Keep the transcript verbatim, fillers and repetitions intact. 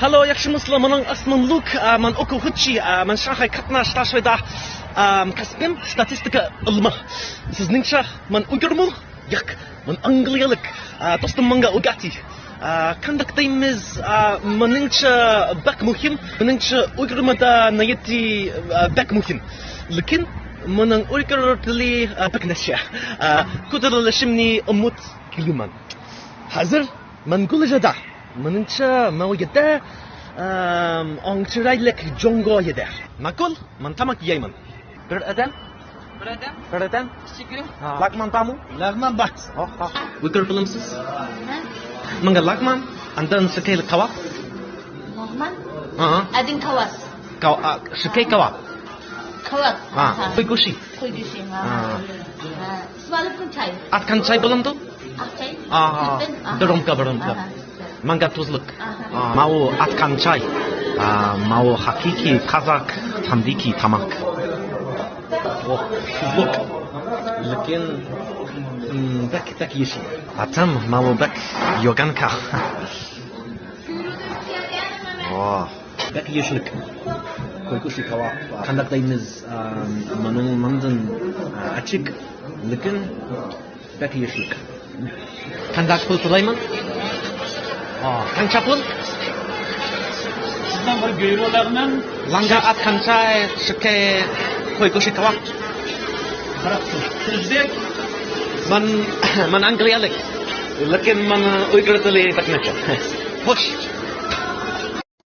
ھالو، ياخشىمۇسىلەر؟ مېنىڭ ئىسمىم لۇك. ئا، مەن ئوقۇغۇچى. ئا، مەن شاڭخەي قاتناش تاشيۈەيدە. ئا، كەسپىم ستاتىستىكا ئىلمى. سىزنىڭچە، مەن ئۇيغۇرمۇ؟ ياق، مەن ئانگلىيەلىك. ئا، دوستۇم ماڭا ئۆگەتتى. ئا، قانداق دەيمىز؟ ئا، مېنىڭچە بەك مۇھىم. مېنىڭچە ئۇيغۇرمۇ دا ناھايىتى، ئا، بەك مۇھىم. لېكىن مېنىڭ ئۇيغۇر تىلى، ئا، بەك نەشە. ئا، كۆتۈرۈلۈشۈمنى ئۈمىد قىلىمەن. ھازىر مەن گۈلجادا. مېنىڭچە، ماۋۇ يەردە، ئەم، ئەڭ چىرايلىق جۇڭگو يېدى. ماقۇل، مەن تاماق يەيمەن. بىر ئادەم. بىر ئادەم. بىر ئادەم. ئىچىگە. ھا. لەغمەن بارمۇ؟ لەغمەن بار. ھا، ھا. ئۇيغۇر بىلەمسىز؟ ھە؟ ماڭا لەغمەن، ئاندىن شىكەي كاۋاپ. لەغمەن؟ ھا. ئادىن كاۋاس. كاۋ-، ئا، شىكەي كاۋاپ. كاۋاپ. ھا، ھا. قوي گۆشى. قوي گۆشى، ھا. ھا. ھا. ئىسمى ئاتقان چاي. ئاتقان چاي بولامدۇ؟ ئاق چاي. ئاھا. سۈتتىن، ئاھا. بىر رومكا، بىر رومكا. ئاھا. ماڭا تۇزلۇق. ئاھا. ئا، ماۋۇ ئاتقان چاي. ئا، ماۋۇ ھەقىقىي قازاق تەمدىكى تاماق. ئوھ، تۇزلۇق. لېكىن، م، بەك، بەك يېشىل. ئاتام، ماۋۇ بەك يوگانكا. ۋاھ. بەك يېشىللىك. قوي گۆشى كاۋاپ. قانداق دەيمىز، ئا، مېنىڭ ماندىن، ئا، ئاچچىق، لېكىن بەك يېشىللىك. قانداق پۇل تۆلەيمەن؟ ئا، قانچە پۇل؟ سىزدىن بىر گۆيرولارنىڭ. لەڭگە ئاتقان چاي، شىكەي، قوي گۆشى كاۋاپ. بىراق سىز، سىزدەك. مەن، مەن ئانگلىيەلىك. لېكىن ماڭا ئۇيغۇر تىلى بەك نەچچە. خوش.